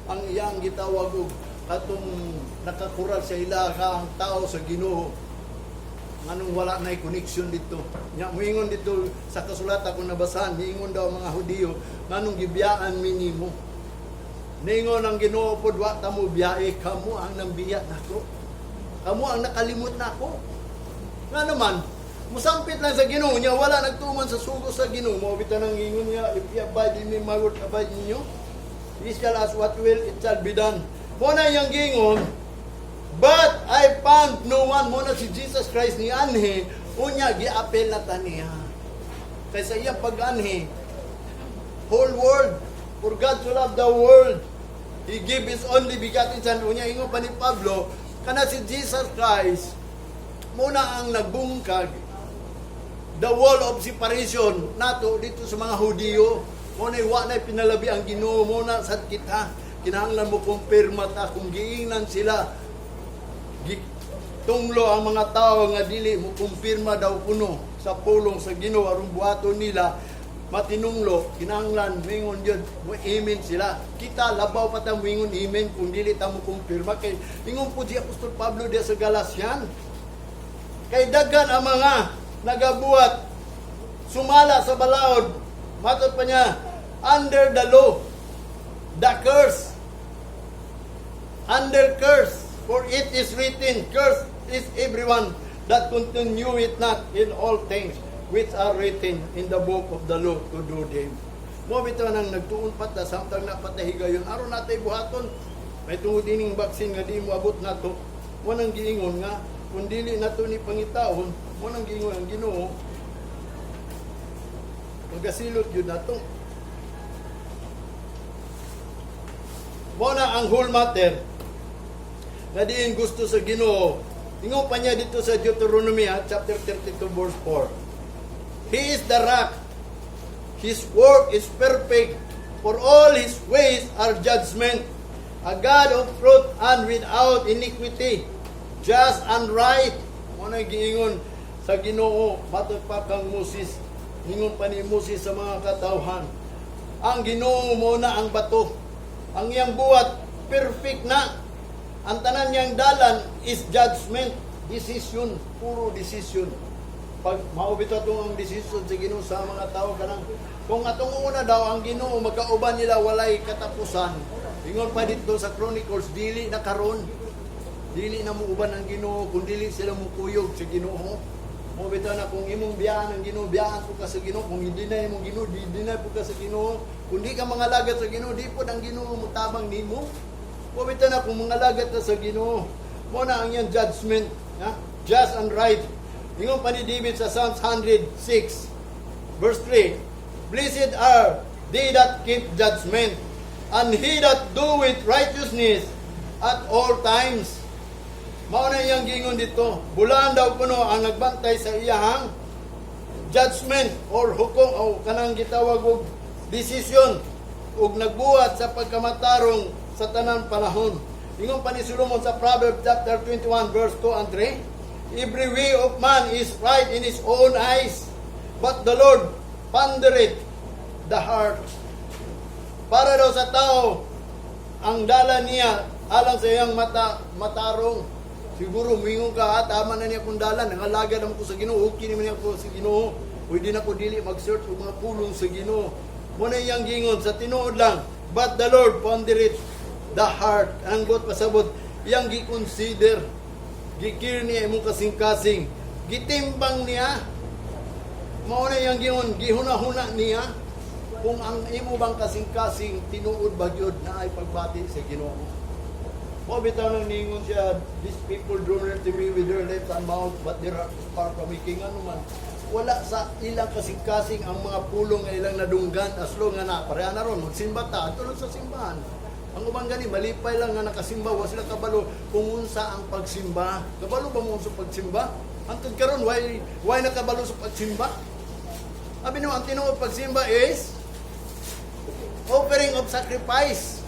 Ang iyang gitawag og katong nakakural sa ila ka ang tao sa Ginoo, nganong wala na connection dito. Nya moingon dito sa kasulatan kung nabasahan, niingon daw ang mga Hudiyo, "Nganong gibiyaan mi nimo?" Niingon ang Ginoo pod, "Wa ta mo biyae, kamo ang nambiya nako. Kamo ang nakalimot nako." Nga naman, musampit lang sa Ginoo niya, wala nagtuman sa sugo sa Ginoo. Mao bitaw nang ingon niya, "If ye abide in me, my word abide in you. Ye shall ask what will, it shall be done." Mo na iyang giingon, "But I found no one." Mo na si Jesus Christ ni anhi, unya giapel na ta niya. Kay sa iyang pag-anhi, whole world, for God to love the world, He gave His only begotten Son. Unya ingon pa ni Pablo, kana si Jesus Christ, muna ang nagbungkag the wall of separation nato dito sa mga Hudiyo. Mo na wa na pinalabi ang Ginoo mo na sad kita. Kinahanglan mo kumpirma ta kung giingnan sila. Tunglo ang mga tao nga dili mo kumpirma daw kuno sa pulong sa Ginoo aron buhaton nila matinunglo, kinahanglan mingon jud mo amen sila. Kita labaw pa ta moingon amen kung dili ta mo kumpirma, kay ingon po si Apostol Pablo diya sa Galatian, kay daghan ang mga nagabuhat sumala sa balaod. Matod pa niya, under the law, the curse, under curse, for it is written, "Cursed is everyone that continueth not in all things which are written in the book of the law to do them." Mo bitaw nang nagtuon pa ta samtang napatahigayon aron natay buhaton. May tungod ining vaccine nga di mo abot nato. Mo nang giingon nga kung dili nato ni pangitaon, mo nang giingon ang Ginoo, magasilot yun nato. Mo na ang whole matter nga diin gusto sa Ginoo. Ingon pa niya dito sa Deuteronomy chapter 32 verse 4. "He is the rock. His work is perfect, for all his ways are judgment. A God of truth and without iniquity, just and right." Mo na giingon sa Ginoo matod pa kang Moses. Ingon pa ni Moses sa mga katawhan, ang Ginoo mo na ang bato. Ang iyang buhat perfect na. Ang tanan niyang dalan is judgment, decision, puro decision. Pag mao bitaw atong ang decision sa Ginoo sa mga tao, kanang kung atong una daw ang Ginoo magkauban nila walay katapusan. Ingon pa dito sa Chronicles, dili na karon. Dili na mo uban ang Ginoo kung dili sila mukuyog sa Ginoo. Mo bitaw na kung imong biyaan ang Ginoo, biyaan po ka sa Ginoo. Kung hindi na imong Ginoo, di na po ka sa Ginoo. Kung di ka mangalagat sa Ginoo, di po ang Ginoo mutabang nimo. Mo bitaw na kung mangalagat ka sa Ginoo, mo na ang iyang judgment, ha? Just and right. Ingon pa ni David sa Psalms 106 verse 3, "Blessed are they that keep judgment, and he that doeth righteousness at all times." Mao na iyang giingon dito. Bulaan daw kuno ang nagbantay sa iyahang judgment or hukom o kanang gitawag og decision ug nagbuhat sa pagkamatarong sa tanan panahon. Ingon pa ni Solomon sa Proverbs chapter 21 verse 2 and 3, "Every way of man is right in his own eyes, but the Lord pondereth the heart." Para daw sa tao, ang dala niya alang sa iyang mata matarong. Siguro muingon ka, "Ah, tama na niya kung dalan, nangalaga naman ko sa Ginoo, okay naman niya ko sa Ginoo. Pwede na ko dili mag-search og mga pulong sa Ginoo." Mo na iyang gingon sa tinuod lang, "But the Lord pondereth the heart." Ang buot pasabot, iyang gi-consider, gikir niya imong kasing-kasing, gitimbang niya. Mao na iyang gingon, gihuna-huna niya kung ang imo bang kasing-kasing tinuod ba gyud na ay pagbati sa Ginoo. Mo bitaw nang ningon siya, "These people draw near to me with their lips and mouth, but their heart is far from me." Kay ngano man, wala sa ilang kasing-kasing ang mga pulong nga ilang nadunggan, as long nga na, pareha na ron, magsimba ta, ato lang sa simbahan. Ang uban gani, malipay lang nga nakasimba, wa sila kabalo kung unsa ang pagsimba. Kabalo ba mo sa pagsimba? Hantod karon, why nakabalo sa pagsimba? Abi no, ang tinuod pagsimba is offering of sacrifice.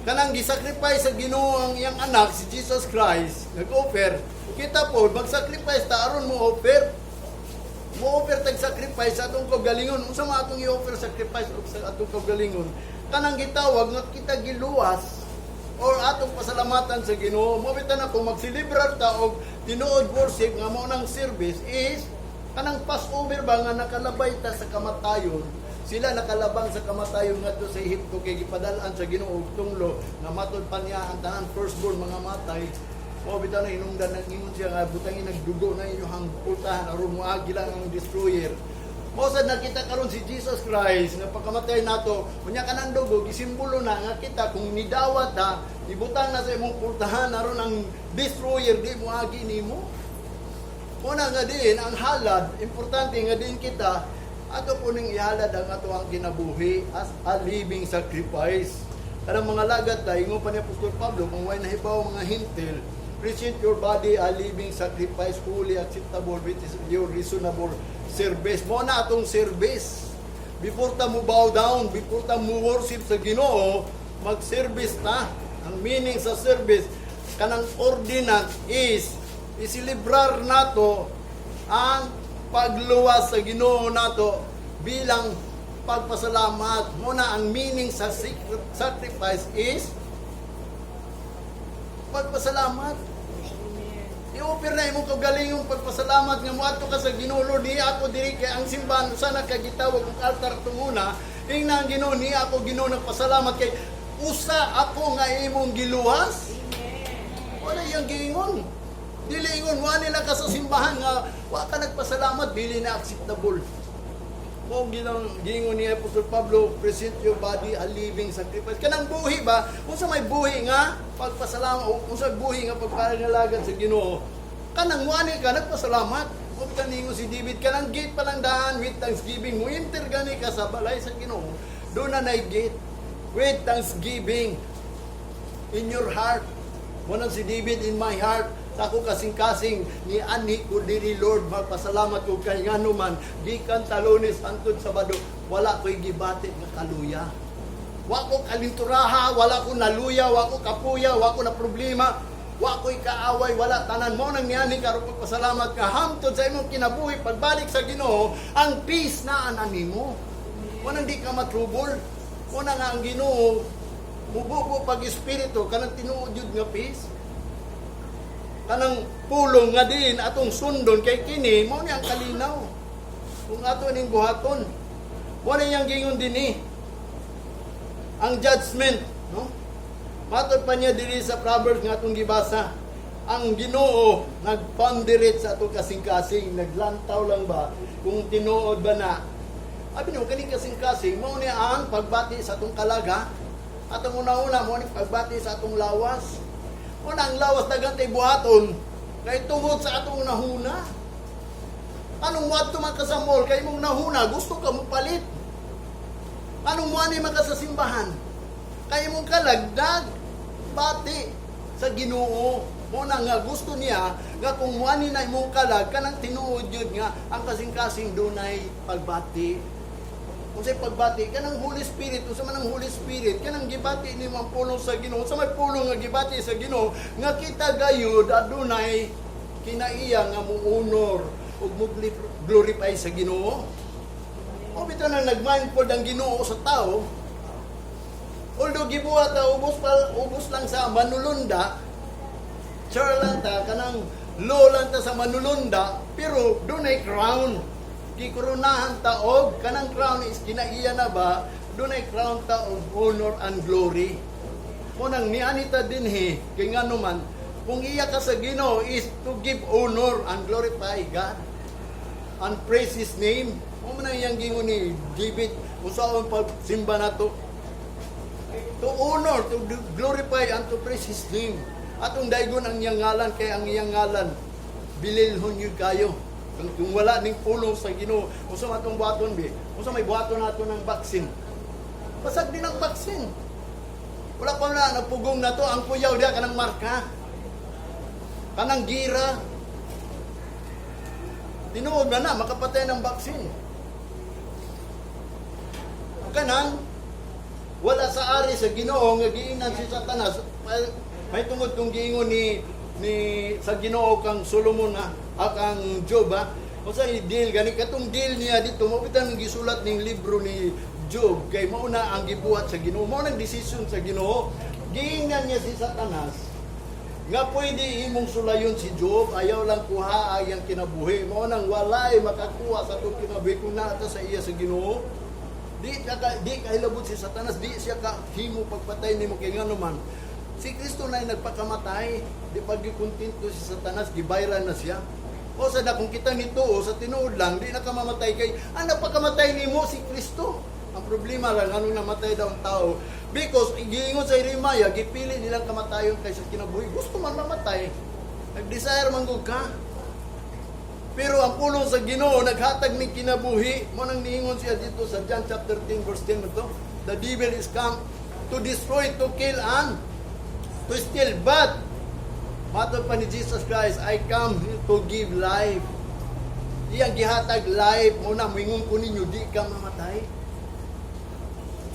Kanang gisacrifice sa Ginoo ang iyang anak si Jesus Christ, nag-offer. Kita po, mag-sacrifice ta aron mo offer. Mo Mo-offer tag sacrifice sa atong kaugalingon. Unsa man atong i-offer sacrifice og sa atong kaugalingon? Kanang gitawag nga kita giluwas or atong pasalamatan sa Ginoo. Mo bitaw na kung magselebrar ta og tinuod worship nga mao nang service is kanang Passover ba nga nakalabay ta sa kamatayon. Sila nakalabang sa kamatayon ngadto sa Ehipto kay gipadal-an sa Ginoo og tunglo nga matud pa niya ang tanan firstborn mga matay. Mao bitaw na hinungdan, nag-ingon siya nga butangin nagdugo na inyong pultahan aron moagi lang ang destroyer. Mao sad nakita karon si Jesus Christ nga pagkamatay nato, unya kanang dugo gisimbolo na nga kita kung nidawat ha, ibutang na sa imong pultahan aron ang destroyer di moagi nimo. Una nga din ang halad, importante nga din kita ato po ning ihalad ang ato ang kinabuhi as a living sacrifice. Kanang mga lagat ta, ingon pa ni Apostol Pablo, kung way nahibaw mga Hentil, "Present your body a living sacrifice, holy, acceptable, which is your reasonable service." Mo na atong service. Before ta mo bow down, before ta mo worship sa Ginoo, mag-service ta. Ang meaning sa service, kanang ordinance is isilibrar nato ang pagluwas sa Ginoo nato bilang pagpasalamat. Muna ang meaning sa sacrifice is pagpasalamat. I-offer na imong kaugalingong pagpasalamat nga moadto ka sa Ginoo, "Lord, di ako diri kay ang simbahan usa na ka gitawag og altar tunguna." Ingna ang Ginoo, ni ako Ginoo nagpasalamat kay usa ako nga imong giluwas. Wala iyang giingon. Dili ingon, wa nila ka sa simbahan nga wa ka nagpasalamat, dili na acceptable. Mo ginang giingon ni Apostol Pablo, "Present your body a living sacrifice." Kanang buhi ba? Unsa may buhi nga pagpasalamat o unsa buhi nga pagpangalagad sa Ginoo? Kanang wani ka nagpasalamat. Mo ningon si David, kanang gate pa lang daan with thanksgiving mo enter gani ka sa balay sa Ginoo. Doon na nay gate with thanksgiving in your heart. Mo nang si David, "In my heart, sa ako kasing-kasing ni anhi ko diri, Lord, magpasalamat ko kay ngano man gikan ta Lunes hangtod Sabado wala ko'y gibati nga kaluya. Wa ko kalinturaha, wala ko naluya, wa ko kapuya, wa ko na problema, wa ko'y kaaway, wala tanan mo nang niani karon pagpasalamat ka hamtod sa imong kinabuhi. Pagbalik sa Ginoo, ang peace na ana nimo. Wa di ka matrubol. Una nga ang Ginoo mububo pag espiritu kanang tinuod jud nga peace, kanang pulong nga diin atong sundon kay kini mao ni ang kalinaw kung ato ning buhaton. Mo ni iyang gingon dinhi ang judgment, no? Matod pa niya diri sa Proverbs nga atong gibasa, ang Ginoo nagponderate sa atong kasing-kasing, naglantaw lang ba kung tinuod ba na. Abi no, kaning kasing-kasing mao ni ang pagbati sa atong kalaga. Atong una-una mo ni pagbati sa atong lawas. Una ang lawas, daghan tay buhaton kay tungod sa atong nahuna. Anong moadto man ka sa mall kay imong nahuna gusto ka mo palit? Anong moani man ka sa simbahan? Kay imong kalag nagbati sa Ginoo. Mo na nga gusto niya nga kung moani na imong kalag, kanang tinuod yun nga ang kasing-kasing dunay pagbati. Kung sa'y pagbati, kanang Holy Spirit, kung sa man ang Holy Spirit, kanang gibati ni ang pulong sa Ginoo, sa may pulong nga gibati sa Ginoo, nga kita gayud adunay kinaiya nga mo-honor ug mo glorify sa Ginoo. O bitaw nang nag-mindful ang Ginoo sa tao, although gibuhat ta ubos pa, ubos lang sa manulunda, chair lang ta, kanang law lang ta sa manulunda, pero dunay crown. Gikoronahan ta og kanang crown is kinaiya na ba, dunay crown ta og honor and glory. Mo nang niani ta dinhi kay ngano man kung iya ka sa Ginoo is to give honor and glorify God and praise His name. Mo man ang iyang gingon ni David, usaon pagsimba nato, to honor, to glorify and to praise His name. Atong daygon ang iyang ngalan kay ang iyang ngalan bililhon yun kayo. Kung wala ning pulong sa Ginoo, unsa man atong buhaton bi? Unsa may buhaton nato ng vaccine? Basag din ang vaccine. Wala pa na nagpugong na to ang kuyaw diha kanang marka. Kanang gira. Tinuod na na makapatay ng vaccine. Kanang wala sa ari sa Ginoo nga giingnan si Satanas may tungod kung giingon ni ni sa Ginoo kang Solomon na kang Job ha, Unsa ni deal gani katong deal niya dito, mao bitang gisulat ning libro ni Job kay mao na ang gibuhat sa Ginoo, mao nang desisyon sa Ginoo. Giingnan niya si Satanas nga pwede imong sulayon si Job, ayaw lang kuha ang kinabuhi. Mao nang walay makakuha sa atong kinabuhi kung naa ta sa iya sa Ginoo. Di ka hilabot si Satanas, di siya ka himo pagpatay nimo kay ngano man si Kristo na nagpakamatay, di pa gikontento si Satanas, gibayran na siya. O sa da kung kita nito o sa tinuod lang, di na ka mamatay kay ang nagpakamatay nimo si Kristo. Ang problema lang, anong namatay daw ang tao? Because giingon sa Jeremiah, gipili nilang kamatayon kaysa kinabuhi. Gusto man mamatay. Nag-desire man gud ka. Pero ang pulong sa Ginoo naghatag ni kinabuhi. Mao nang niingon siya dito sa John chapter 10 verse 10 to. The devil is come to destroy, to kill and to steal. But matod pa ni Jesus Christ, "I come to give life." Iyang gihatag life mao na moingon ko ninyo, di ka mamatay.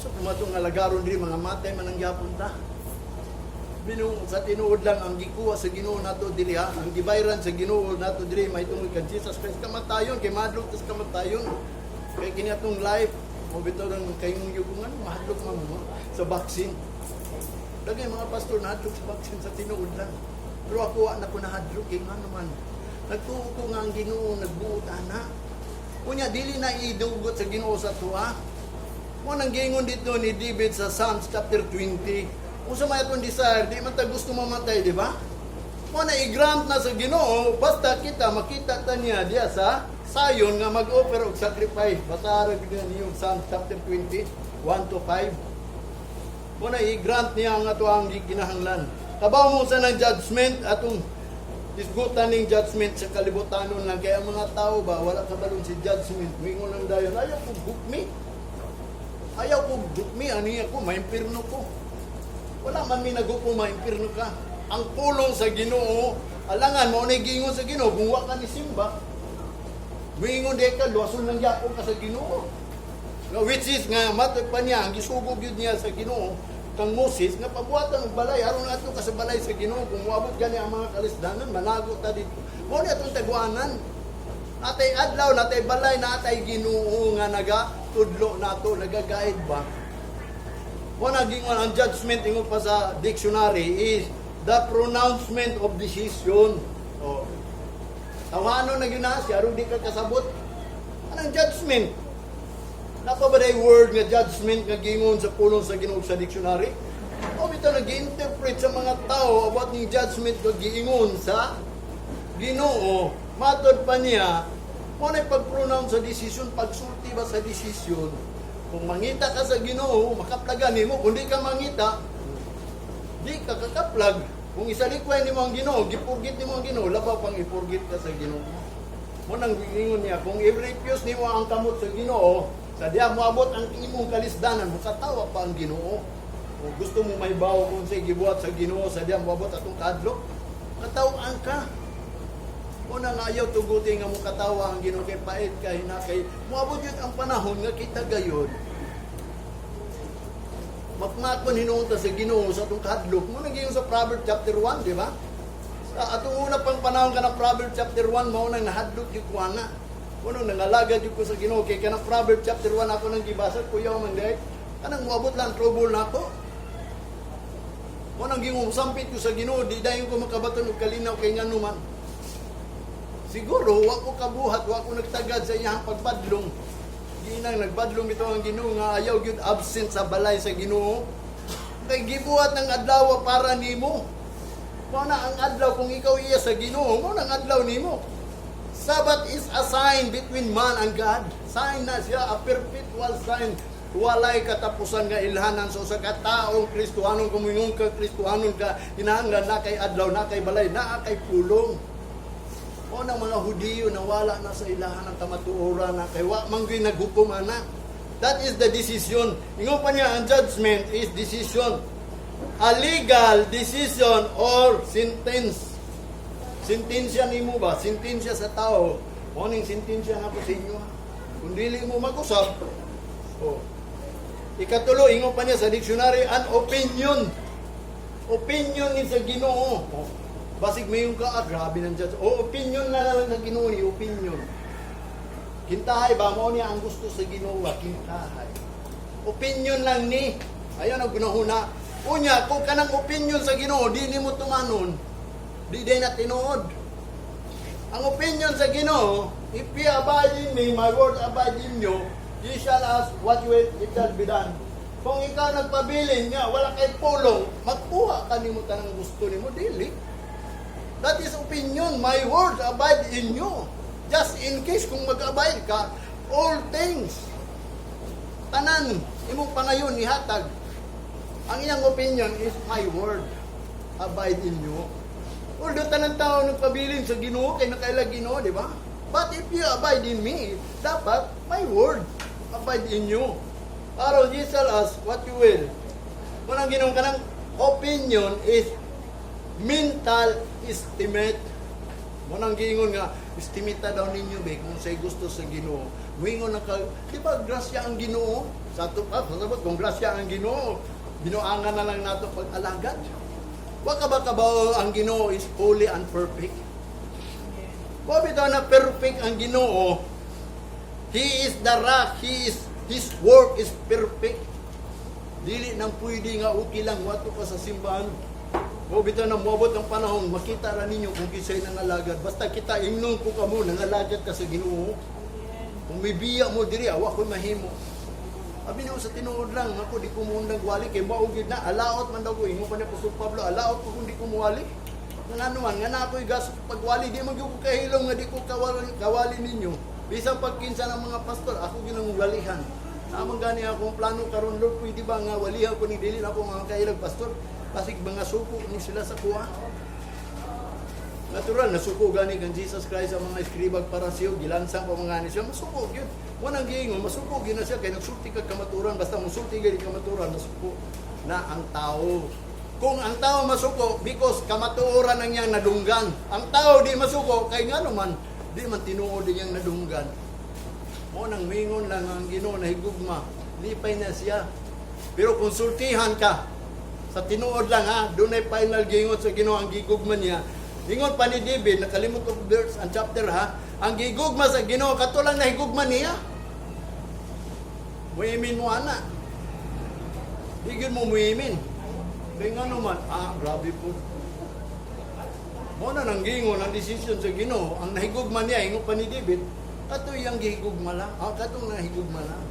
So kung matong alagaron diri, mga matay man ang gyapon ta. Binung sa tinuod lang, ang gikuha sa Ginoo nato diri ha, ang gibayran sa Ginoo nato diri mahitungod kang Jesus Christ, kamatayon kay mahadlok tas kamatayon. Kay kini atong life mo bitaw nang kayong yugungan mahadlok man mo sa vaccine. Dagay mga pastor nahadlok sa vaccine sa tinuod lang. Pero ako, wa na ko nahadlok kay ngano man, nagtuo ko nga ang Ginoo nagbuot ana. Unya dili na idugot sa Ginoo sa tuwa. Mao nang giingon dito ni David sa Psalms chapter 20. Unsa may atong desire, di man ta gusto mamatay, di ba? Mao na i-grant na sa Ginoo basta kita makita ta niya diya sa sayon nga mag-offer og sacrifice. Basa ra gyud niyo Psalms chapter 20, 1 to 5. Mao na i-grant niya ang ato ang gikinahanglan. Kabaw mo sa ng judgment, atong isgutan ning judgment sa kalibutanon lang kaya ang mga tao ba wala kabalon si judgment. Moingon lang dayon, "Ayaw ko gukmi. Ayaw ko gukmi ani ako maimpirno ko." Wala man mi nagupo maimpirno ka. Ang pulong sa Ginoo, alangan mao na giingon sa Ginoo kung wa ka ni simba. Moingon di ka, luwason lang gyapon ka sa Ginoo. Nga which is nga matod pa niya ang gisugog gyud niya sa Ginoo kang Moses nga pabuhatan og balay aron adto ka sa balay sa Ginoo. Kung moabot gani ang mga kalisdanan, manago ta dito. Mao ni atong taguanan, natay adlaw, natay balay, natay Ginoo nga naga tudlo nato, naga-guide ba. Mo na gingon ang judgment, ingon pa sa dictionary, is the pronouncement of decision. Oh. Tawhanon na gyud na siya aron di ka kasabot. Anong judgment? Napa ba day word nga judgment nga gingon sa pulong sa Ginoo sa dictionary? O bitaw nag-interpret sa mga tao about ning judgment nga giingon sa Ginoo, matod pa niya, mo na pag-pronounce sa decision, pagsulti ba sa decision. Kung mangita ka sa Ginoo, makaplagan nimo. Kung di ka mangita, di ka kakaplag. Kung isalikway nimo ang Ginoo, gipurgit nimo ang Ginoo, labaw pang ipurgit ka sa Ginoo. Mo nang giingon niya, kung i-refuse nimo ang kamot sa Ginoo, sa diya moabot ang imong kalisdanan, mukatawa pa ang Ginoo. Kung gusto mo may bawo kung sa gibuhat sa Ginoo sa diya moabot atong kadlok, katawaan ka. Una nga ayaw tuguti nga mukatawa ang Ginoo kay pait kay na kay moabot yun ang panahon nga kita gayod makmakon hinuon ta sa Ginoo sa atong kahadlok. Mo nang giingon sa Proverbs chapter 1, di ba? Sa atong una pang panahon kanang Proverbs chapter 1, mao nang nahadlok gyud ko ana. Kuno nangalagad gyud ko sa Ginoo kay kanang Proverbs chapter 1 ako nang gibasa, kuyaw man day. Kanang moabot lang trouble nako. Mo nang giingon sampit ko sa Ginoo, di dayon ko makabaton og kalinaw kay ngano man. Siguro wa ko kabuhat, wa ko nagtagad sa iyang pagbadlong. Ginang nagbadlong ito ang Ginoo nga ayaw gyud absent sa balay sa Ginoo. Kay gibuhat ng adlaw para nimo. Mao na ang adlaw kung ikaw iya sa Ginoo, mao na ang adlaw nimo. Sabbath is a sign between man and God. Sign na siya, a perpetual sign. Walay katapusan nga ilhanan sa usa ka taong Kristohanon. Kung moingon ka Kristohanon ka, kinahanglan na kay adlaw, na kay balay, naa kay pulong. O ng mga Hudiyo na wala na sa ilahan ng kamatuoran na kay wa man gyud naghukom ana. That is the decision. Ingon pa niya, ang judgment is decision. A legal decision or sentence. Sentensya nimo ba? Sentensya sa tao. Mao ning sentensya na ko sa inyo, ha. Kung dili mo mag-usab, oh. Ikatulo, ingon pa niya sa dictionary, an opinion. Opinion ni sa Ginoo. Oh. Basig mayon ka, "Ah, grabe ng judge." Oh, opinion na lang sa Ginoo ni opinion. Kintahay ba mo niya ang gusto sa Ginoo, kintahay. Opinion lang ni. Ayon ang gunahuna. Unya, kung kanang opinion sa Ginoo di nimo tumanon, di day na tinuod. Ang opinion sa Ginoo, "If ye abide in me, my word abide in you, ye shall ask what you will, it shall be done." Kung ikaw nagpabilin nga, wala kay pulong, magkuha ka nimo tanang gusto nimo, dili. That is opinion. "My word abide in you." Just in case kung mag-abide ka, all things, tanan, imong pangayon ihatag. Ang iyang opinion is, "My word abide in you." Although tanan tao nagpabilin sa Ginoo kay nakaila Ginoo, di ba? But if you abide in me, dapat my word abide in you. Aron ye shall ask what you will. Mao nang Ginoo kanang opinion is mental estimate. Mao nang giingon nga estimate daw ninyo be kung say gusto sa Ginoo. Muingon na ka, di ba grasya ang Ginoo? Sa ato pa, pasabot kung grasya ang Ginoo, binuangan na lang nato pag-alagad. Wa ka ba kabaw ang Ginoo is holy and perfect? Wa bitaw na perfect ang Ginoo. He is the rock, he is His work is perfect. Dili nang pwede nga okay lang wato ka sa simbahan. O bitaw na moabot ang panahon, makita ra ninyo kung kinsay nangalagad. Basta kita ingnon ko kamo nangalagad ka sa Ginoo. Kung may biya mo diri, awa ko'y mahimo. Abi nimo sa tinuod lang, ako di ko mo wali kay mao gyud na alaot man daw ko, ingon pa ni Apostol Pablo, alaot ko kung di ko muwali. Nga ano man, nga na ako'y gas pagwali, di man gyud ko kahilom nga di ko kawali, kawali ninyo. Bisan pagkinsa ng mga pastor, ako ginang walihan. Namang gani akong plano karon, Lord, pwede ba nga walihan ko ni dili na ako mga kailag pastor? Basig mga suko ni sila sa kuha. Natural, nasuko gani kang Jesus Christ sa mga eskribag Paraseo, gilansang pa mga ni siya, masuko gyud. Wa nang giingon, masuko gyud na siya kay nagsulti kag kamaturan, basta musulti gani kamaturan, masuko na ang tao. Kung ang tao masuko because kamatuoran ang iyang nadunggan. Ang tao di masuko kay ngano man di man tinuod iyang nadunggan. Mo nang mingon lang ang Ginoo na higugma, lipay na siya. Pero konsultihan ka sa tinuod lang ha, dunay final gingon sa Ginoo ang gigugma niya. Ingon pa ni David, nakalimot ko verse ang chapter ha, ang gigugma sa Ginoo kato lang nahigugma niya. Muimin mo ana. Di gyud mo muimin. Kay ngano man, ah, grabe po. Mo na nang gingon ang desisyon sa Ginoo, ang nahigugma niya, ingon pa ni David, kato iyang gihigugma lang. Ah, katong nahigugma lang.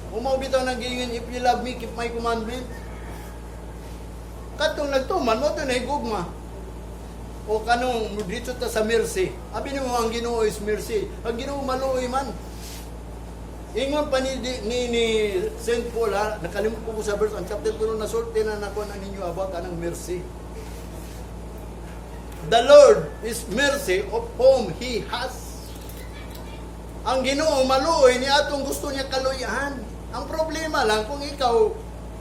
Umaw bitaw nang giingon, "If you love me, keep my commandments." Katong nagtuman mo to nahigugma. O kanong dito ta sa mercy. Abi nimo ang Ginoo is mercy. Ang Ginoo maluoy man. Ingon pa ni Saint Paul ha, nakalimot ko sa verse ang chapter 2, nasulti na nako na ninyo about anang mercy. The Lord is mercy of whom He has. Ang Ginoo maluoy ni atong gusto niya kaluyahan. Ang problema lang kung ikaw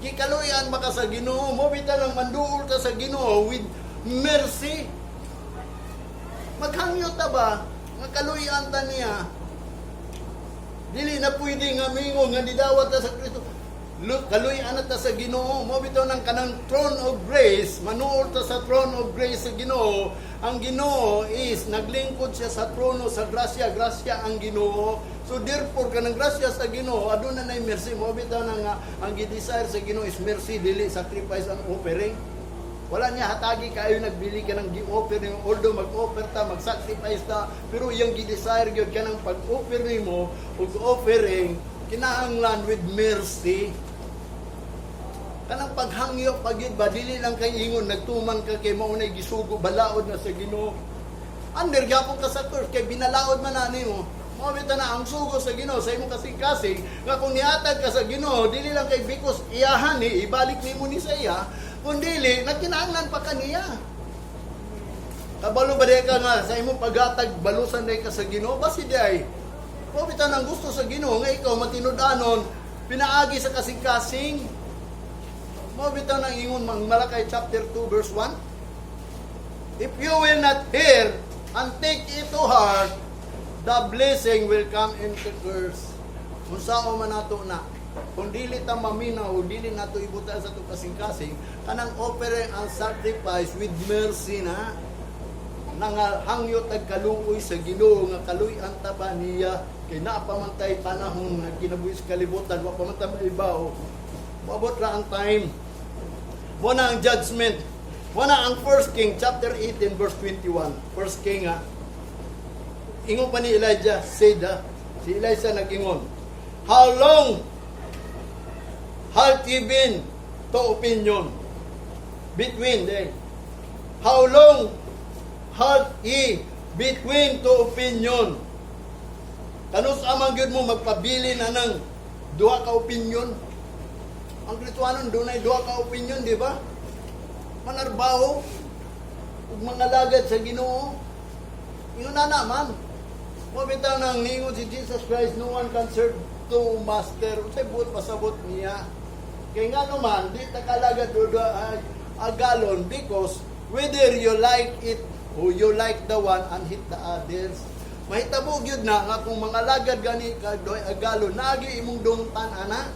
gikaluyan ba ka sa Ginoo, mo bitaw lang manduol ka sa Ginoo with mercy. Maghangyo ta ba nga kaluyan ta niya? Dili na pwede nga mingon nga didawat ta sa Kristo. Kaluyan na ta sa Ginoo. Mo bitaw ng kanang throne of grace, manuol ta sa throne of grace sa Ginoo. Ang Ginoo is naglingkod siya sa trono sa grasya, grasya ang Ginoo. So therefore kanang grasya sa Ginoo, aduna nay mercy. Mo bitaw na nga ang gi-desire sa Ginoo is mercy, dili sacrifice and offering. Wala niya hatagi kayo nagbili ka ng gi-offer nimo, although mag-offer ta, mag-sacrifice ta, pero iyang gi-desire gyud kanang pag-offer nimo ug offering kinahanglan with mercy. Kanang paghangyo pagyud ba, dili lang kay ingon nagtuman ka kay mao nay gisugo, balaod na sa Ginoo. Under gyapon ka sa curse kay binalaod man na nimo. Mao bitaw na ang sugo sa Ginoo sa imong kasing-kasing nga kung nihatag ka sa Ginoo, dili lang kay because iyahan ni ibalik nimo ni sa iya, kun dili nagkinahanglan pa kaniya. Kabalo ba di ka nga sa imong paghatag balusan day ka sa Ginoo basi di ay. Mao bitaw nang gusto sa Ginoo nga ikaw matinud-anon pinaagi sa kasing-kasing. Mao bitaw nang ingon mang Malakay chapter 2 verse 1. If you will not hear and take it to heart, the blessing will come into curse. Kung sao man nato na, kung dili ta maminaw, dili nato ibutan sa atong kasing-kasing, kanang offering ang sacrifice with mercy na, nangahangyo tag kaluoy sa Ginoo nga kaluy-an ta ba niya. Kay naa pa man tay panahon nga kinabuhi sa kalibutan, wa pa man ta maibaw. Moabot ra ang time. Mo na ang judgment. Mo na ang 1 King chapter 18 verse 21. 1 King ha. Ingon pa ni Elijah, said ha. Si Elijah nag-ingon, "How long hath ye been to opinion between they? How long hath ye between to opinion?" Kanus amang gyud mo magpabili na ng duha ka opinion? Ang Kristohanon dunay duha ka opinion, di ba? Manarbaho ug mga lagad sa Ginoo. Ingon na naman. Mo bitaw nang ningon si Jesus Christ, "No one can serve two master." Unsay buot pasabot niya? Kay nga naman, di ta kalagad do agalon because whether you like it or you like the one and hate the others. Mahitabo gyud na nga kung mga lagad gani ka duhay agalon, naagi imong dungtan ana.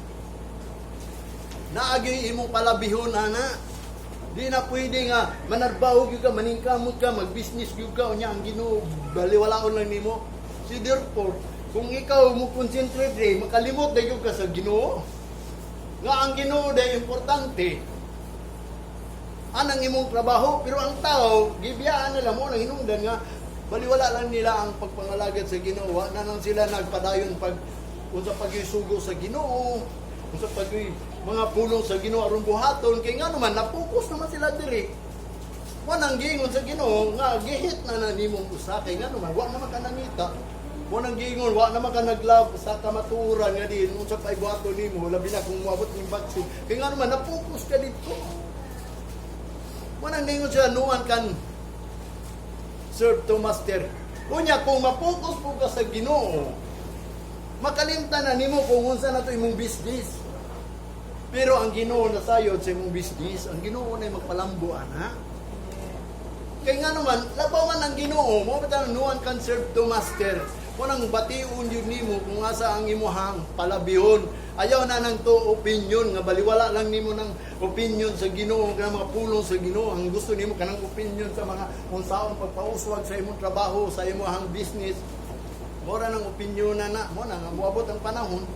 Naagi imong palabihon ana. Di na pwede nga manarbaho gyud ka, maningkamot ka, mag-business gyud ka, unya ang Ginoo baliwalaon lang nimo. Si therefore, kung ikaw mo concentrate rin, makalimot na gyud ka sa Ginoo. Nga ang Ginoo day importante. Anang imong trabaho, pero ang tao, gibiyaan nila mo nang hinungdan nga baliwala lang nila ang pagpangalagad sa Ginoo. Wa na lang sila nagpadayon pag unsa pagisugo sa Ginoo, unsa pag mga pulong sa Ginoo aron buhaton kay nga naman napokus naman sila diri. Wa nang giingon sa Ginoo nga gi-hate na na nimong usa kay nga naman wa naman ka nangita. Wa nang giingon wa naman ka nag-love sa kamatuoran nga din unsa pa ibuhaton nimo, labi na kung moabot ning vaccine, kay nga naman napokus ka dito. Wa nang ningon siya, "No one can serve two master." Unya kung mapokus po ka sa Ginoo, makalimtan na nimo kung unsa na to imong business. Pero ang Ginoo nasayod sa imong business, ang Ginoo na magpalambo ana. Kay nga naman, labaw man ang Ginoo, mo ba no one can serve two master. Mo nang bation yun nimo kung asa ang imuhang palabihon. Ayaw na nang to opinion nga baliwala lang nimo ng opinion sa Ginoo, kanang mga pulong sa Ginoo. Ang gusto nimo kanang opinion sa mga unsaon pagpauswag sa imong trabaho, sa imong business. Mora ng opinion na na, mo na nga moabot ang panahon.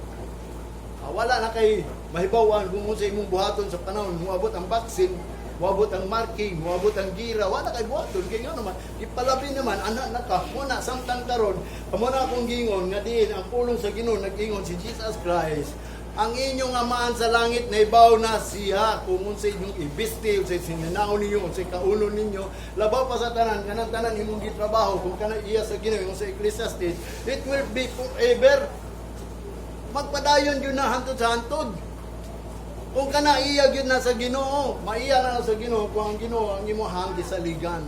Ah, wala na kay mahibawan kung unsa imong buhaton sa panahon, moabot ang vaccine, moabot ang marking, moabot ang gira, wala kay buhaton kay nga naman ipalabi naman anak na ka mo na. Samtang karon, amo na akong gingon nga diin ang pulong sa Ginoo, nag-ingon si Jesus Christ, ang inyong Amahan sa langit nahibaw na siya kung unsa inyong ibisti, unsa sinanaw ninyo, unsay kaunon ninyo. Labaw pa sa tanan, kanang tanan imong gitrabaho, kung kanang iya sa Ginoo, sa Ecclesiastes, it will be forever. Magpadayon yun na hantod sa hantod. Kung kana iya gyud na sa Ginoo, maiya na na sa Ginoo kung ang Ginoo ang imong gisaligan.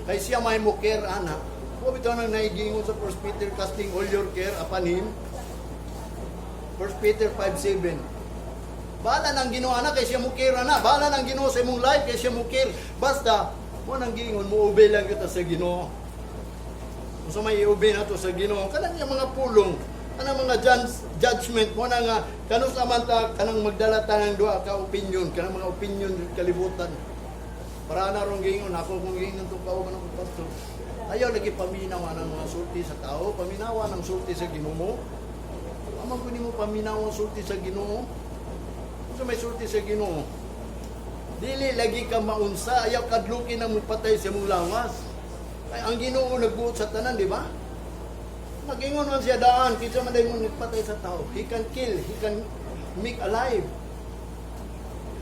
Kay siya may mo care ana. Wa bitaw nang naigingon sa 1 Peter, "Casting all your care upon him." 1 Peter 5:7. Bahala nang Ginoo ana kay siya mo care ana. Bahala nang Ginoo sa imong life kay siya mo care. Basta mo nang giingon mo obey lang kita sa Ginoo. Kung sa may i-obey na to sa Ginoo, kanang yung mga pulong, kanang mga judgment mo na nga kanus aman ta kanang magdala ta ng duha ka opinion, kanang mga opinion sa kalibutan. Para na rong giingon ako kung giingon tong kauban ako pastor. Ayaw lagi paminaw ang mga sulti sa tao, paminawa ng sulti sa Ginoo. Amang ko nimo paminaw ang sulti sa Ginoo. Unsa may sulti sa Ginoo? Dili lagi ka maunsa, ayaw kadlukin ang mupatay sa imong lawas. Ay ang Ginoo nagbuot sa tanan, di ba? Magingon man siya daan, kinsa man day mo nagpatay sa tao. He can kill, he can make alive.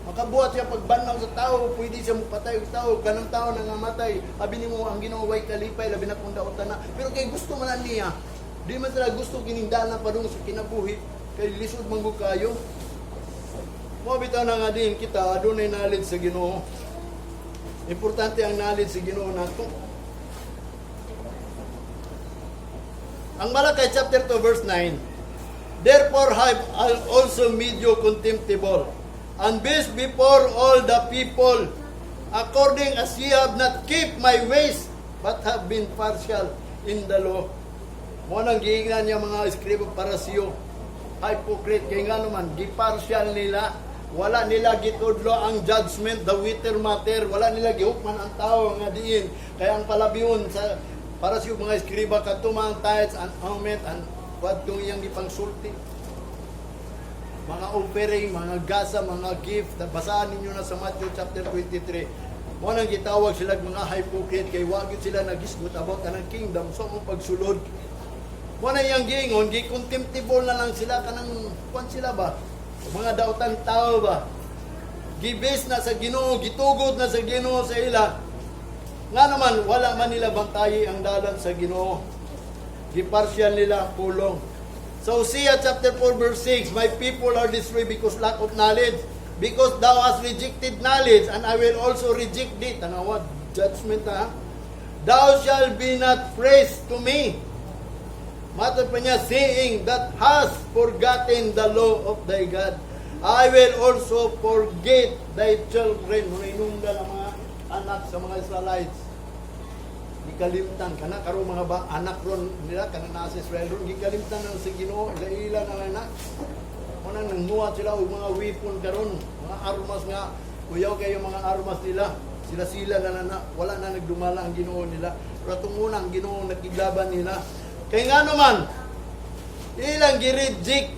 Makabuhat siya pagbanhaw sa tao, pwede siya mupatay og tao, kanang tao na nga matay, abi nimo ang Ginoo way kalipay, labi na kung dautan na. Pero kay gusto man na niya, di man sila gusto kining dana padung sa kinabuhi, kay lisod man gud kayo. Mo bitaw na nga din kita adunay knowledge sa Ginoo. Importante ang knowledge sa Ginoo nato. Ang Malakay chapter 2 verse 9. "Therefore have I also made you contemptible, and base before all the people, according as ye have not kept my ways, but have been partial in the law." Mo nang giingnan niya mga eskriba, Parisiyo, hypocrite, kay nga naman, gipartial nila. Wala nila gitudlo ang judgment, the weightier matter. Wala nila gihukman ang tao nga diin. Kaya ang palabihon sa para sa mga eskriba kadto man tithes and aliment and Kuadtong iyang gipangsulti. Mga offering, mga gasa, mga gift, basahan ninyo na sa Matthew chapter 23. Mo nang gitawag sila mga hypocrite kay wa gyud sila nagisgot about anang kingdom so ang pagsulod. Mo na iyang giingon, gi-contemptible na lang sila, kanang kwan sila ba? Mga dautan tao ba? Gibase na sa Ginoo, gitugot na sa Ginoo sa ila. Nga naman, wala man nila bantayi ang dalan sa Ginoo. Gipartial nila ang pulong. So Hosea chapter 4 verse 6, "My people are destroyed because lack of knowledge. Because thou hast rejected knowledge, and I will also reject thee." Tanawa, judgment ha. "Thou shalt be not priest to me." Matod pa niya, "Seeing that hast forgotten the law of thy God, I will also forget thy children." Muna inungdan ang mga anak sa mga Israelites. Gikalimtan kana karon mga ba anak ron nila kana naa sa Israel ron, gikalimtan na sa Ginoo, ila-ila na lang na. Muna nangmuhat sila og mga weapon karon, mga armas nga kuyaw kayo mga armas nila. Sila-sila na lang na, wala na nagdumala ang Ginoo nila. Pero atong una ang Ginoo nakiglaban nila. Kay nga naman, ilang gi-reject,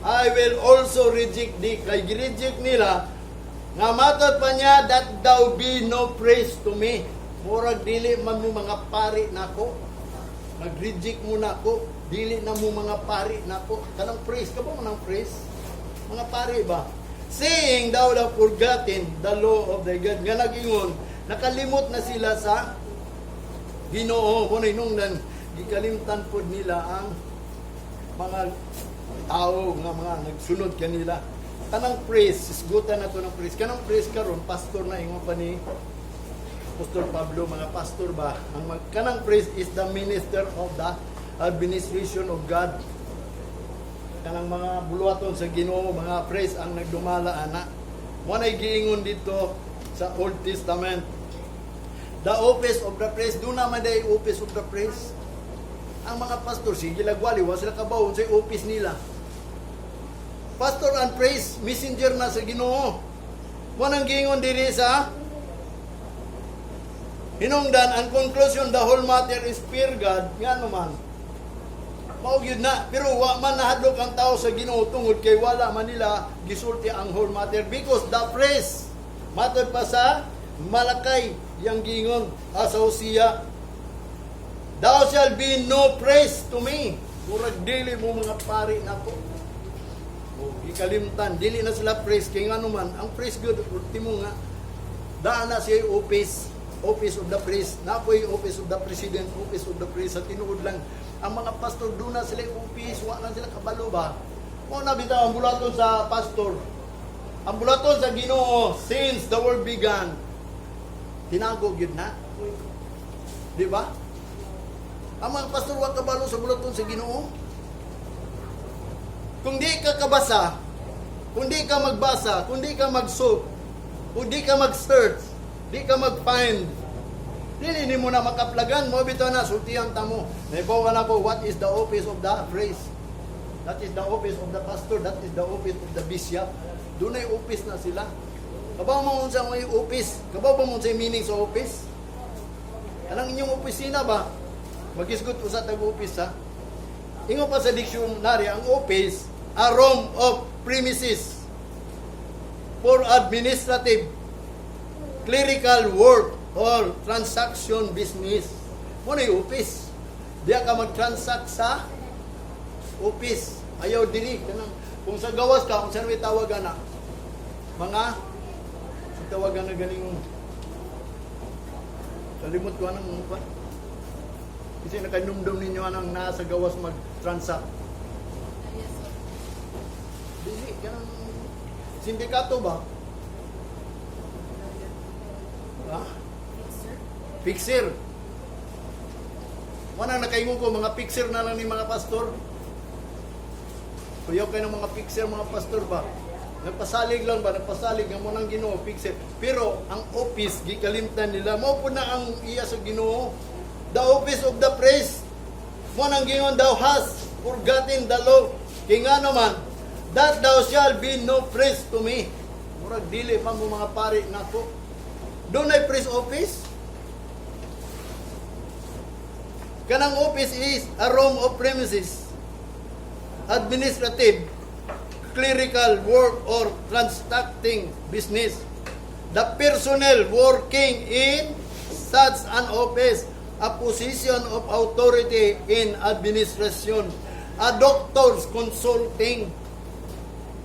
"I will also reject thee." Kay gi-reject nila, nga matod pa niya, "that thou be no priest to me." Murag dili man mo mga pari nako. Nag-reject mo nako, dili na mo mga pari nako. Kanang priest, ka ba mo ng priest? Mga pari ba? "Seeing thou thou forgotten the law of thy God." Nga nag-ingon, nakalimot na sila sa Ginoo. Kung inungdan, gikalimtan pod nila ang mga tao nga mga nagsunod kanila. Kanang priest, isgutan na to ng priest. Kanang priest karon, pastor na, ingon pa ni Pastor Pablo, mga pastor ba? Ang kanang priest is the minister of the administration of God. Kanang mga buluhaton sa Ginoo, mga priest ang nagdumala ana. Mo nay giingon dito sa Old Testament. The office of the priest, doon naman day office of the priest. Ang mga pastor, sige lagwali, wa sila kabaw sa office nila. Pastor and priest, messenger na sa Ginoo. Mo nang giingon diri sa hinungdan, ang conclusion, the whole matter is fear God, nga naman. Mao gyud na, pero wa man nahadlok ang tao sa Ginoo tungod kay wala man nila gisulti ang whole matter because the priest, matod pa sa Malakay, yang giingon sa Hosea, "Thou shall be no priest to me." Murag dili mo mga pari nako. O, gikalimtan, dili na sila priest kay ngano man, ang priest good ultimo nga daan na siya office, office of the priest, na po'y office of the president, office of the priest, sa tinuod lang. Ang mga pastor, doon na sila office, wa na sila kabalo ba? Mo na bitaw ang bulaton sa pastor. Ang bulaton sa Ginoo since the world began. Tinago gyud na. Di ba? Ang mga pastor wa kabalo sa bulaton sa Ginoo. Kung di ka kabasa, kung di ka magbasa, kung di ka mag-soak, kung di ka mag-search, di ka mag-find, dili ni mo na makaplagan mo bitaw na sultihan ta mo. Naibaw na ko what is the office of the priest. That is the office of the pastor, that is the office of the bishop. Doon ay office na sila. Kabaw mo unsa may office? Kabaw ba mo unsay meaning sa office? Anong inyong opisina ba? Magisgot usa tag office ha. Ingon pa sa dictionary, ang office, a room of premises for administrative, clerical work or transaction business. Mo na yung office. Diya ka mag-transact sa office. Ayaw diri kanang kung sa gawas ka, kung saan may tawag ana. Mga sa tawagan na ganing kalimot ko anang pa. Kasi nakainumdum ninyo anang nasa gawas mag-transact. Yes, sir. Dili kanang sindikato ba? Ha? Fixer. Fixer. Manang nakaingon ko, mga fixer na lang ni mga pastor. Kuyaw kayo ng mga fixer, mga pastor ba? Nagpasalig lang ba? Nagpasalig ang munang Ginoo, fixer. Pero ang office, gikalimtan nila. Mao po na ang iya sa Ginoo. The office of the priest. Mo nang gingon, "Thou hast forgotten the law." Kay nga naman, "that thou shall be no priest to me." Murag dili pa mo mga pari nako. Doon ay priest office. Kanang office is a room of premises. Administrative, clerical work or transacting business. The personnel working in such an office, a position of authority in administration, a doctor's consulting.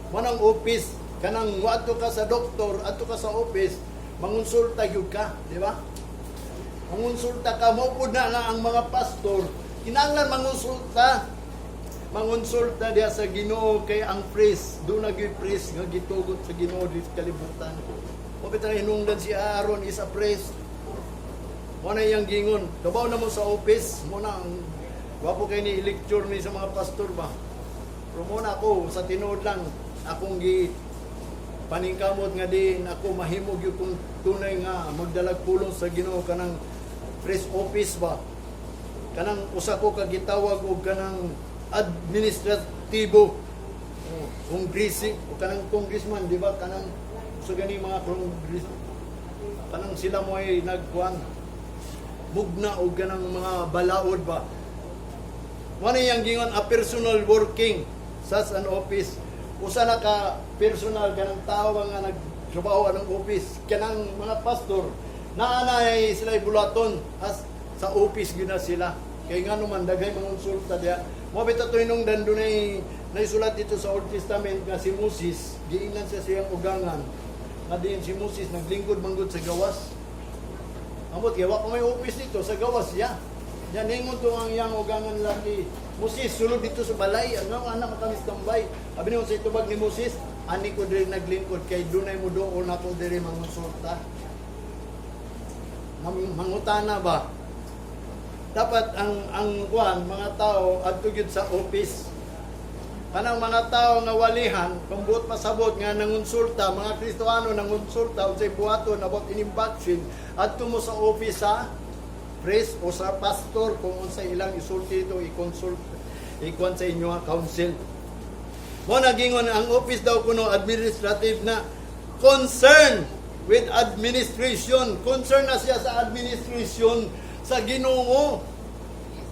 Manang office, kanang adto ka sa doktor, adto ka sa office, mangonsulta gyud ka, di ba? Mangonsulta ka, mao pud na nga ang mga pastor, kinahanglan mangonsulta. Mangonsulta diya sa Ginoo kay ang priest, duna gyud priest nga gitugot sa Ginoo di sa kalibutan. Mao bitaw hinungdan si Aaron is a priest. Mao na iyang gingon. Kabaw na mo sa office, mo na ang gwapo kay ni lecture ni sa mga pastor ba. Pero mo na ako sa tinuod lang akong gi paningkamot nga din ako mahimo gyud kung tunay nga magdalag pulong sa Ginoo, kanang priest office ba, kanang usa ko ka gitawag og kanang administratibo, oh, kongresi o kanang congressman, di ba? Kanang so gani mga congress, kanang sila mo ay nagkuan mugna og kanang mga balaod ba. Mao na iyang gingon, a personal working such an office. Usa na ka personal, kanang tao nga nagtrabaho anong office, kanang mga pastor naa na ay sila bulaton as sa office gyud na sila. Kay ngano man daghay mangonsulta diha. Mao bitaw to hinungdan dunay naisulat dito sa Old Testament nga si Moses giingnan siya siyang ugangan nga diin si Moses naglingkod manggod sa gawas. Amot kay wa pa may office dito, sa gawas siya. Yan ningon to ang iyang ugangan laki. "Moses, sulod dito sa balay. Ang anak matamis tambay." Abi niyo sa itubag ni Moses, "Ani ko diri naglingkod kay dunay mo doon ako diri mangonsulta." Mangutana ba? Dapat ang kuan mga tao adto gyud sa office. Kanang mga tao nga walihan, kung buot pasabot nga nangonsulta, mga Kristohano nangonsulta unsay buhaton about ining vaccine, adto mo sa office sa priest o sa pastor kung unsay ilang isulti ito, i-consult, ikuan sa inyo nga council. Mo nagingon ang office daw kuno administrative na concern with administration. Concern na siya sa administration sa Ginoo.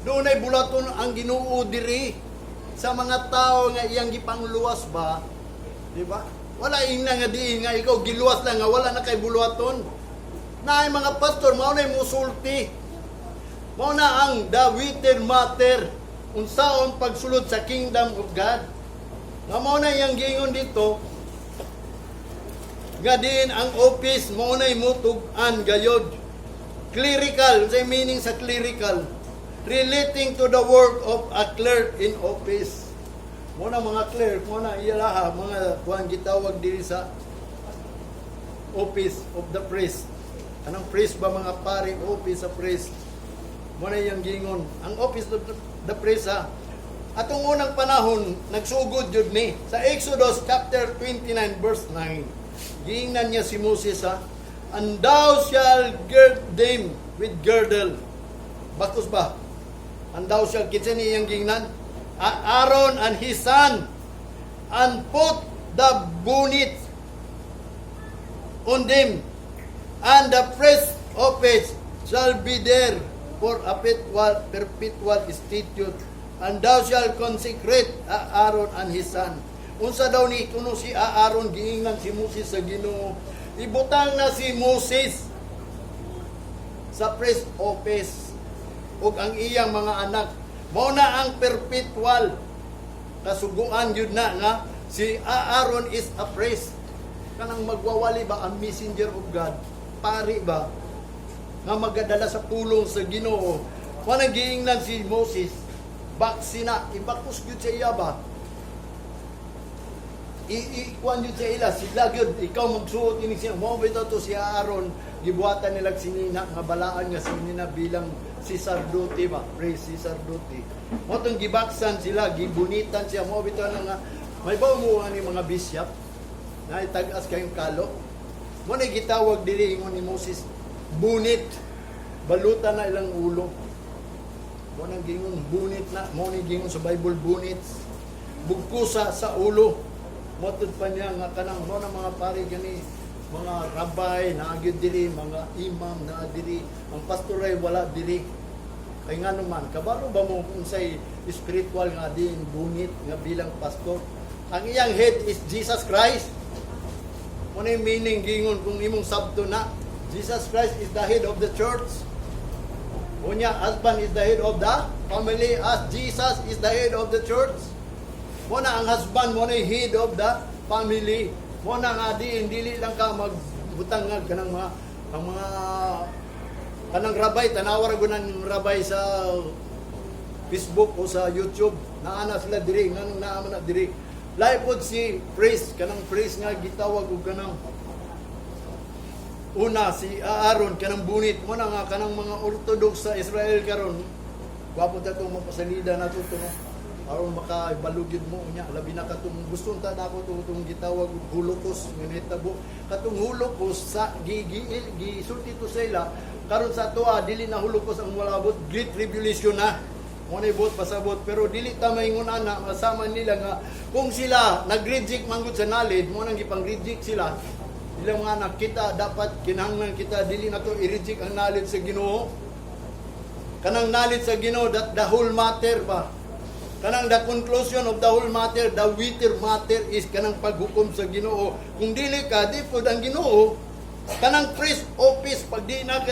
Dunay bulaton ang Ginoo diri sa mga tao nga iyang gipangluwas ba? Di ba? Wala ingna nga diin nga ikaw giluwas lang nga wala na kay buluhaton. Naay mga pastor mao na musulti. Mao na ang the written matter unsaon pagsulod sa kingdom of God. Nga mao na iyang giingon dito nga diin ang office mao na mutug-an gayod. Clerical, unsay meaning sa clerical? Relating to the work of a clerk in office. Mo na mga clerk, mo na iyalaha mga kuan gitawag diri sa office of the priest. Anong priest ba, mga pari, office sa priest. Mo na iyang gingon. Ang office of the priest ha. Atong unang panahon, nagsugod jud ni sa Exodus chapter 29 verse 9. Giingnan niya si Moses ha. "And thou shall gird them with girdle." Bakos ba? "And thou shall," kinsa ni iyang giingnan? "Aaron and his son, and put the bonnet on them, and the priest office shall be there for a perpetual statute, and thou shalt consecrate Aaron and his son." Unsa daw ni kuno si Aaron giingnan si Moses sa Ginoo? Ibutang na si Moses sa priest office ug ang iyang mga anak. Mao na ang perpetual kasuguan yun na nga si Aaron is a priest. Kanang magwawali ba, ang messenger of God, pari ba, nga magadala sa pulong sa Ginoo. Wanang giingnan si Moses, baksina, ibakos gyud sa iya ba? Ikuan gyud sa ila, sila gyud, ikaw magsuot ini siya. Mao bitaw to si Aaron, gibuhatan nila sinina nga balaan nga sinina bilang si sacerdote ba, priest, si sacerdote. Mao tong gibaksan sila, gibunitan siya. Mao bitaw na nga may bawo mo ani mga bishop na itag-as kayong kalo. Mo na gitawag dili ingon ni Moses, bunit. Balutan na ilang ulo. Mo nang gingon bunit na, mo ni gingon sa Bible bunit. Bugkusa sa ulo. Motud pa niya nga kanang mo na mga pari gani, mga rabay na gyud diri, mga imam na diri, ang pastor ay wala diri. Kay ngano man, kabalo ba mo kung unsay spiritual nga din bungit nga bilang pastor? Ang iyang head is Jesus Christ. Mao na yung meaning gingon kung imong sabto na Jesus Christ is the head of the church. Unya, husband is the head of the family as Jesus is the head of the church. Mao na ang husband mao na yung head of the family. Mao na nga diin dili lang ka magbutang nga kanang mga ang mga kanang rabay, tanawa ra gud ang rabay sa Facebook o sa YouTube. Naa na sila diri, nganong naa man na diri? Lahi pod si priest, kanang priest nga gitawag og kanang una si Aaron, kanang bunit mo na nga kanang mga Orthodox sa Israel karon. Gwapo ta tong mapasalida nato to, no, aron makabalugid mo. Unya labi na katong gusto ta nako to tong gitawag og Holocaust nga nahitabo, katong Holocaust sa gi gi gisulti to sa ila. Karon sa atoa, dili na Holocaust ang moabot, Great Tribulation na. Mo na ibot pasabot, pero dili ta maingon ana. Masama nila nga kung sila nag-reject manggod sa knowledge mo, nang gipang-reject sila ilang mga anak kita, dapat kinahanglan kita dili na to i-reject ang knowledge sa Ginoo. Kanang knowledge sa Ginoo, that the whole matter ba, kanang the conclusion of the whole matter, the weightier matter is kanang paghukom sa Ginoo. Kung dili ka, di pod ang Ginoo kanang priest office pag di na ka.